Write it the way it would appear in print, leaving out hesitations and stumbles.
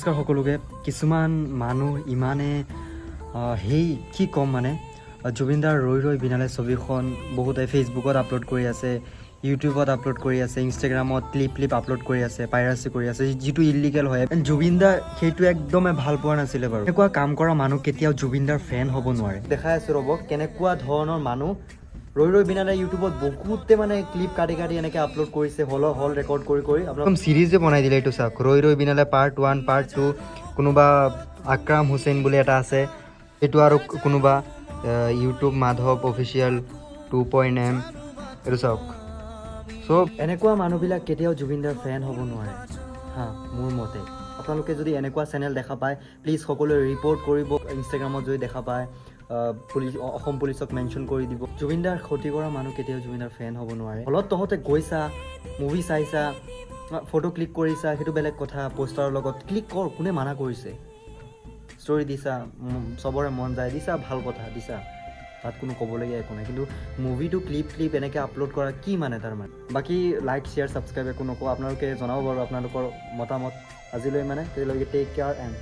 নমস্কাৰ সকলোকে। কিছুমান মানুহ ইমানে সেই কি ক'ম, মানে জুবিনদাৰ ৰৈ ৰৈ বিনালে ছবিখন বহুতে ফেচবুকত আপলোড কৰি আছে, ইউটিউবত আপলোড কৰি আছে, ইনষ্টাগ্ৰামত ক্লিপ ক্লিপ আপলোড কৰি আছে, পাইৰাচি কৰি আছে, যিটো ইলিগেল হয়। জুবিনদা সেইটো একদমেই ভাল পোৱা নাছিলে বাৰু। এনেকুৱা কাম কৰা মানুহ কেতিয়াও জুবিনদাৰ ফেন হ'ব নোৱাৰে। দেখাই আছোঁ ৰ'ব কেনেকুৱা ধৰণৰ মানুহ। ৰৈ ৰৈ বিনালে ইউটিউবত বহুতে মানে ক্লিপ কাটি কাটি এনেকৈ আপলোড কৰিছে, হলৰ হল ৰেকৰ্ড কৰি কৰি আপোনাৰ চিৰিজে বনাই দিলে। এইটো চাওক, ৰৈ ৰৈ বিনালে পাৰ্ট 1, পাৰ্ট 2। কোনোবা আক্ৰাম হুছেইন বুলি এটা আছে এইটো, আৰু কোনোবা ইউটিউব মাধৱ অফিচিয়েল 2.M, এইটো চাওক। চ' এনেকুৱা মানুহবিলাক কেতিয়াও জুবিনদাৰ ফেন হ'ব নোৱাৰে। হা, মোৰ মতে আপোনালোকে যদি এনেকুৱা চেনেল দেখা পায়, প্লিজ সকলোৱে ৰিপৰ্ট কৰিব। ইনষ্টাগ্ৰামত যদি দেখা পায়, পুলিচ, অসম পুলিচক মেনশ্যন কৰি দিব। জুবিনদাৰ ক্ষতি কৰা মানুহ কেতিয়াও জুবিনদাৰ ফেন হ'ব নোৱাৰে। হলত তহঁতে গৈছা, মুভি চাইছা, ফটো ক্লিক কৰিছা, সেইটো বেলেগ কথা। পষ্টাৰৰ লগত ক্লিক কৰ, কোনে মানা কৰিছে? ষ্টৰি দিছা, চবৰে মন যায়, দিছা, ভাল কথা দিছা, তাত কোনো ক'বলগীয়া একো নাই। কিন্তু মুভিটো ক্লিপ ক্লিপ এনেকৈ আপলোড কৰা কি মানে তাৰ মানে? বাকী লাইক, শ্বেয়াৰ, ছাবস্ক্ৰাইব একো নকওঁ। আপোনালোকে জনাব বাৰু আপোনালোকৰ মতামত। আজিলৈ মানে তেতিয়ালৈকে, টেক কেয়াৰ এণ্ড